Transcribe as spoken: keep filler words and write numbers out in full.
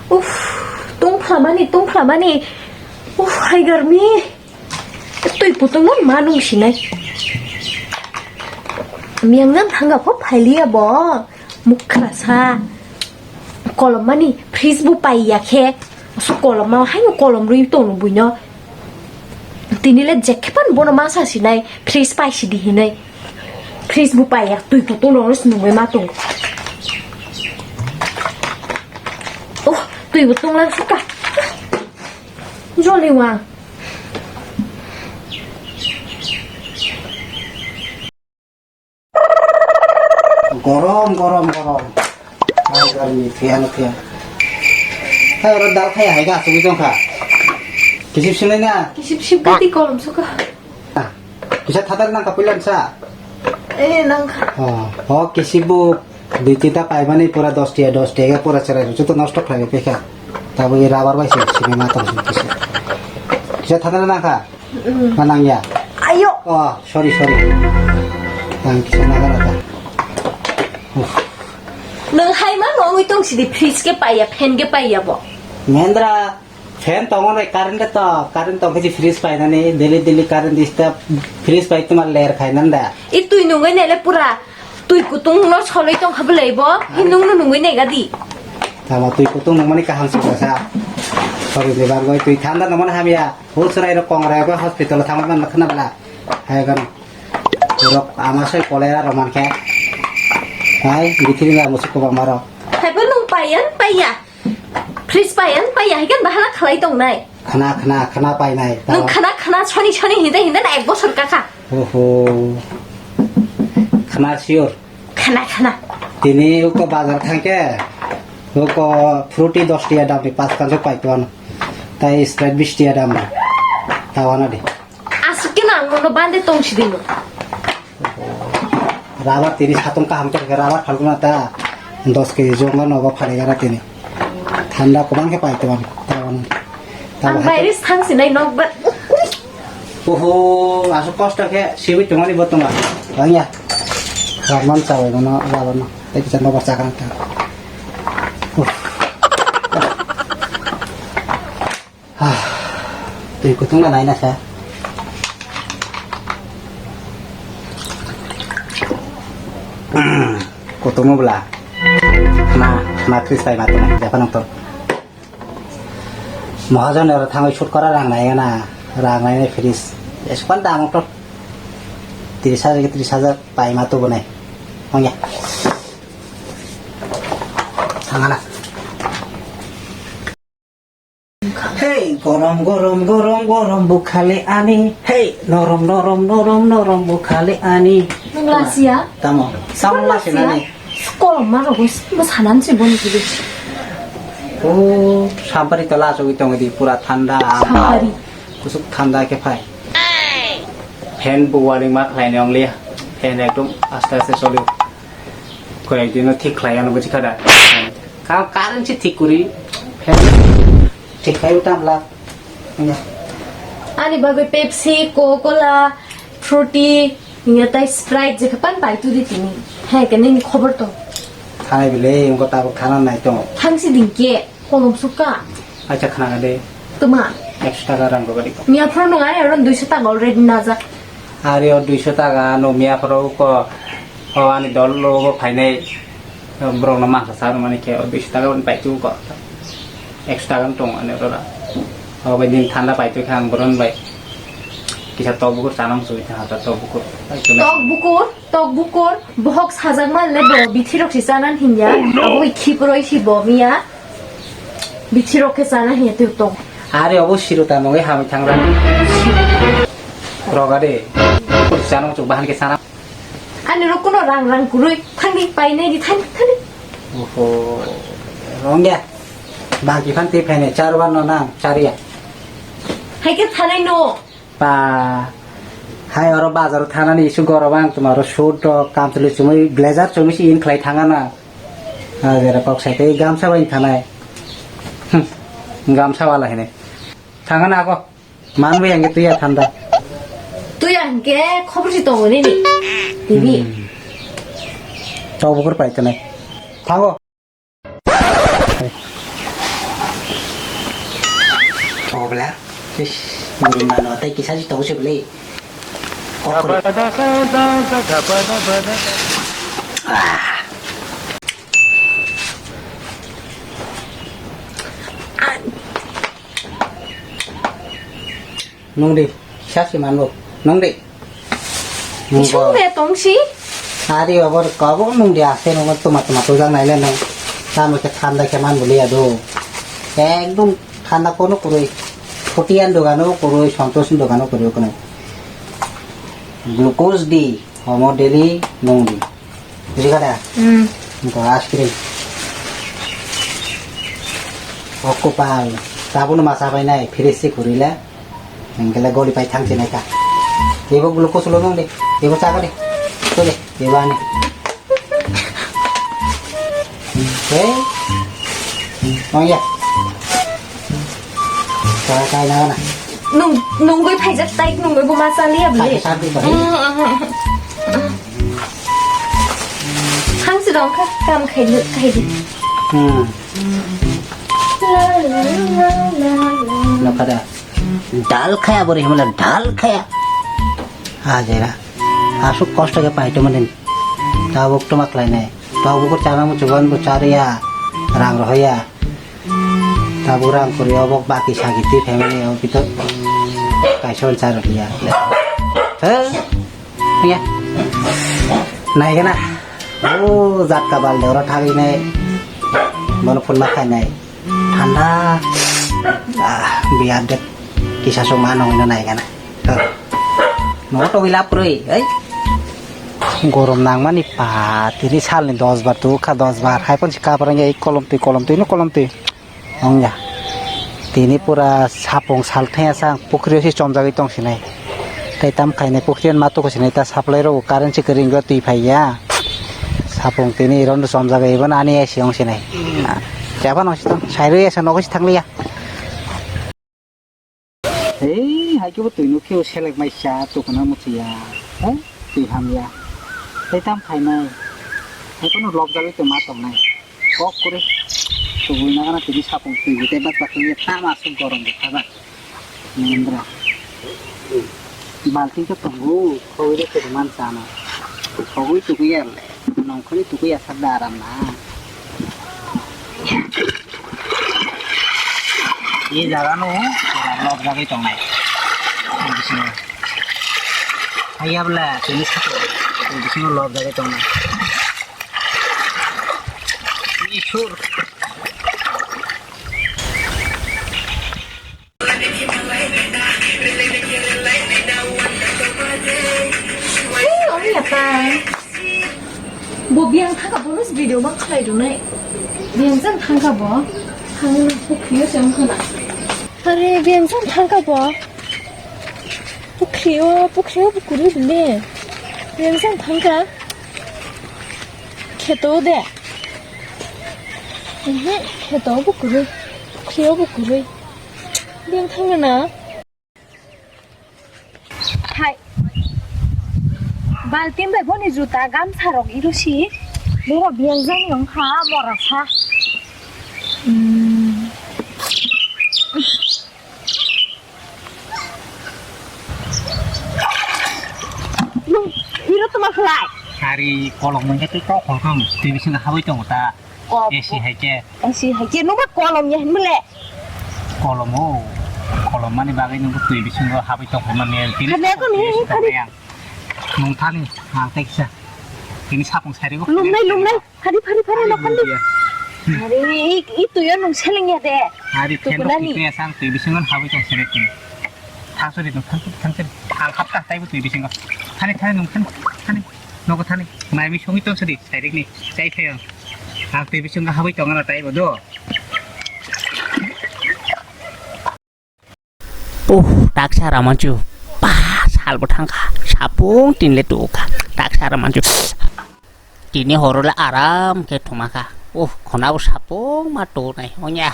Uff, tungphlamani, tungphlamani. Uff, hai garmi. Twi kutung no ma nung sinai. Miyang nan thanga pho phailiya bo. Mukha sa. Kolom mani fridge bu pai ya khe. Su kolom ma haino kolom rwi tong buino. Tini le jekhepan bono ma sa sinai fridge pai sidi hinai. Fridge bu pai ya twi kutung no nungwi ma tong. Oh, twi kutung lang suka. Joli wang. Gorom, gorom, gorom. Hai, garmi, phiya no phiya. Hai, oro dal khai, hai, ga, asugwi tong kha. Kisip sinai na? Kisip sip gati kolom suka. Ah, kisa thatar nang kha, puilan sa? Eh, nang kha. Oh, oh, kisip bo, dui tinta paimani pura dos tiya, dos tiya, pura cherai, joto nosto khlai, pekha. Tabo, e rubber bai se, simi ma tong sini kisa. Kisa thatar nang kha? Mm. Manang ya? Ayo. Oh, sorry, sorry. Ang kisa naga naga. Uff. Nwng hai ma nongwi tong sidi fridge ke paiya, fan ke paiya bo. Mendra, fan tongo nai current to, current tong khe fridge painani, daily daily current disturb, fridge pai tuma ler khainan da. I twi nungwi nele pura Twi kutung no soloi tong kha bwlai bo, hinung no nungwi nai gadi. Tamo twi kutung nungmani kaham se bwsa. Sorry, ni bagwi twi thanda nungmani hamya. Hur surai rok kongrai rok hospital o thangwi man khna bwla. Hai gano. Rok ama soi cholera rok man khe. Hai, bithiri na musuk ko bangma rok. Hai bo nung payan paya. Fridge payan paya, hai kan bahana khalai tong nai. Khna, khna, khna painai. Nung khna, khna, soni, soni, hinda, hinda na ek bosor kakha. Oho. Khna sure. Khna, khna. Tini uko bazar thangke, uko fruity dos tiya damni pas kanjok paituan. Tai Sprite bis tiya damni. Tawana di. Asuk ke nang mono bande tong sidino. Rubber tini satung kaham khe rubber phalguna ta dos keji jongma nogo phaligara tini. Thanda kwbang khe paituan. Tawana. Ang baire thang sinai nok ba. Oho, asuk kosto khe siwi tongmani bo tonga. Bangya. Ramon chawi bono, ramon. Tei kisa nobar chakang ta. Uff. Ah, twi kutung na naina sa. Kutung bla. Na, na Kristai mati na, japa nang to. Mahajon oro thangwi shoot kora rang nai gana, rang nai nai fridge. Espan dam to tiris hajar ke tiris hajar pai ma to bonai. Ongya. Thangana. Hey, gorom, gorom, gorom, gorom, bukhale ani. Hey, norom, norom, norom, norom, bukhale ani. Nung lasia? Tamo. Sound lasia nani. Kolom ma rogwi mo sanan se boni kili. O, sampari tola asogwi tongo di pura thanda. Sampari. Kusuk thanda khe phai. Fan bo waring ma khlai ni ongliya. Fan ekdom aste aste choli. Koyek dino thik khlai ano buji khada. Ka-, current se thik kuri. Fan thik khai utam la. Ani bagwi Pepsi, Coca-Cola, Fruity, hiya tai Sprite je khe pan pai tu di tini. Hai ke nini khobor to. Thai bile, engko tabuk thana nai tongo. Thangsi din ke, kolom suka. Acha khana de. Tuma. Ekso taka rang rogadi ko. Miya phro nung ani aron duiso taka already naja. Ari o duiso taka no miya phro ko, o ani dol lo go phainai. Borok no mangsa sa rwmani khe o duiso taka bai tu ko. Ekso taka wng tongo ani oro. O bai din thanda pai twi kha ang boron bai. Kisa tok bukur chanang chugui tha ta tok bukur. Tok bukur, tok bukur, bohok sajak man le bo bithi rok si chanan hinya. Abo bai khiproi si bo miya. Bithi rok khe chana hinya twi tok. Are obo siro ta nongoi hamwi thangra. Roga de. Chanang chuk bahan khe chana. Ani rok kuno rang rang kurui thangdi painai di thani thani. Oho, rongya. Bagi phan tei phainai charwan no nang chariya. Hai khe thanai no. Pa, hai oro bazar o thanani isu gorom ang tuma oro suit rok kamchwlwi chumui blazer chumui si in khlai thangana. Ah, jera kok sai tei gamsa bai thanai. Hmm, gamsa wala hene. Thangana ako. Manwi ang tuya thanda. Tuya hingke khobor si tongo nini. Tini. Hmm. Chok bukur pai tonai. Thango. Bla, sis, bwrwi mano tei kisa si tongo se bwlwi. Kok khoro. Ah. Nung di, kisa si manbo. Nung di. Nung Isung bo. De tong si? Ari obo kabo nung di ase nung tuma tuma tujak nai le nung. Tamo khe thanda khe man bwlwi ya do. Ekdom thanda kono kwrwi. Photian dogano kwrwi, Santosh ni dogano kwrwi kono. Glucose di, homo daily nung di. Bujikha da? Hmm. Nung ice cream. O kopal. Tabuk no ma chabai nai, fridge se kwrwi le. Hingkhe le goli pai thang chinai kha. Ebo glucose lo nung de. Ebo cha de. To de. Ebo ani. Hei. Oh ya. Cha kai na na. Nung, nungwi phaijak tai nungwi bo ma cha liya bole. Sa sa di bai. Hmm, hmm, hmm. Hang si dong kha, kam khai lu, khai di. Hmm. La, la, la, la, la. Nokha da. Dal khaya bwrwi hwnmano dal khaya. Ah, jera. Aswk kosto khe paito mani. Tabuk tuma khlainai. Tabuk chana muchubani bo chariya. Rang rohorya. Tabuk rang kwrwi obo baki sagi twi phaimani obo bito kaisa hwn charwkya. He? Iya. Naigana. Oh, jatka balde oro thagwi nai. Bono phone ma khainai. Thanda. Ah, biar dek. Kisa song mano ino naigana. Huh. Nogo togwi lab kwrwi. Ei. Gorom nangmani pa, tini salni dos bar tu kha, dos bar. Hai phone si kaprang ei kolom twi, kolom twi, no kolom twi. Ongya. Tini pura sapung sal thaya sang pukhri o se chomjagwi tong sinai. Tei tam khainai pukhri o ma tuku sinai ta supply rok current se kwrwi wngwi twi phai ya. Sapung tini iron chomjagwi ibo ani ai se ong sinai. Chapa no se tong sai rwi asa nogo se thang liya. Ei hai kebo twi nukhe o selek mai cha tukuna muchiya. He? Twi hamya. Tei tam khainai. Hai kono lobjagwi tongma tongnai. Kok kwrwi. Tubui nagana tini sapung twi tei bak bak khe tama aswk gorom bo kha ba. Nindra. Balting khe tongo, khogwi de kwrwi man chana. Khogwi tukwi ya le. Nongkhorni tukwi ya sak da aram na. Ye jaga no pura lobjagwi tongnai. Bisingo. Haiya bwla tini saka bisingo lobjagwi tongnai. Isur. Hey, ongya pa. Bo biyang thangka bonus video ma khlai dunai. Biyang jang thangka bo. Thang pukhriyo se ongkhana. Are biyang jang thangka bo. Pukhriyo, pukhriyo bo kuri dile. Biyang jang thangka. Kheto de. Mhm, kheto bo kuri. Pukhriyo bo kuri. Biyang thangna. Hai. Baltin bai boni juta gamsa rok irusi. Boro biyang jani wngkha morasa. Hmm. Nung iro tuma khlai? Hari kolok mungke tei kok kolkam twi bisingo habwi tongo ta. Kok. A C hai khe. A C hai khe nungba kolom ya hinmale. Kolom o, kolom mani bagwi nungbo twi bisingo habwi tongkha mani. Khade ko ni, khade. Nung thani, ang tei kisa. Tini sapung sari go. Lumnai, lumnai. Phari, phari, phari, no khandi. Are, i, i tuyo nung seleng ya de. Ari, tu thendo kunani. Twi ya sang twi bisingo habwi tong sene tini. Thang sori nung thang sori, thang sori. Al hapta taibo twi bisingo. Thani, thani nung thani, thani. Nogo thani. Mai mi songi tong sori, sairik ni. Chai khayo. Ang twi bisingo habwi tong ano taibo do. Uh, taksa ramanchu. Pah, salbo thangkha. Sapung tinle tukha. Taksa ramanchu. Tini horole aram khe thumakha. Uh, khonabo sapung ma tunai. Onya.